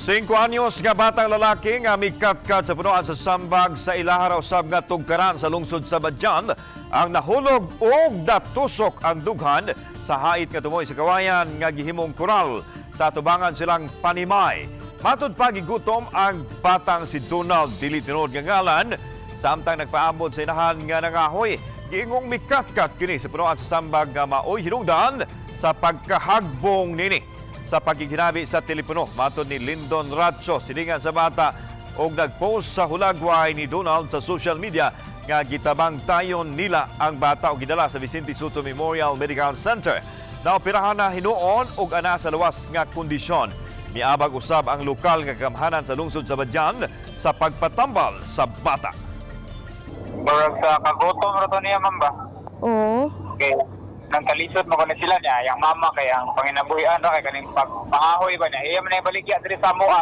5 anyos nga batang lalaki nga mikatkat sa punoan sa sambag sa ilaha usab nga tugkaran sa lungsod sa Badian ang nahulog og natusok ang dughan sa hait nga tumoy sa kawayan nga gihimong koral sa atubangan silang panimay. Matud pa, gigutom ang batang si Donald, dili tinuod nga ngalan, samtang nagpaambot sa inahan nga nangahoy. Giingong mikatkat kini sa punoan sa sambag nga maoy hinungdan sa pagkahagbong nini sa pagkikinabi sa telepono. Matod ni Lindon Racho, silingan sa bata og nagpost sa hulagway ni Donald sa social media nga gitabang tayon nila ang bata og gidala sa Vicente Sotto Memorial Medical Center. Naoperahan na hinuon og ana sa luwas nga kondisyon. Miabag usab ang lokal nga gamhanan sa lungsod sa Badian sa pagpatambal sa bata. Murag sa kagutom ra to niya, ma'am, ba? Oo. Okay. Nang kalisod mo kuno sila niya, yang mama kay ang panginabuhian ra kay kaning pagpangahoy ba niya. Iya man ay baligya diri sa amoa.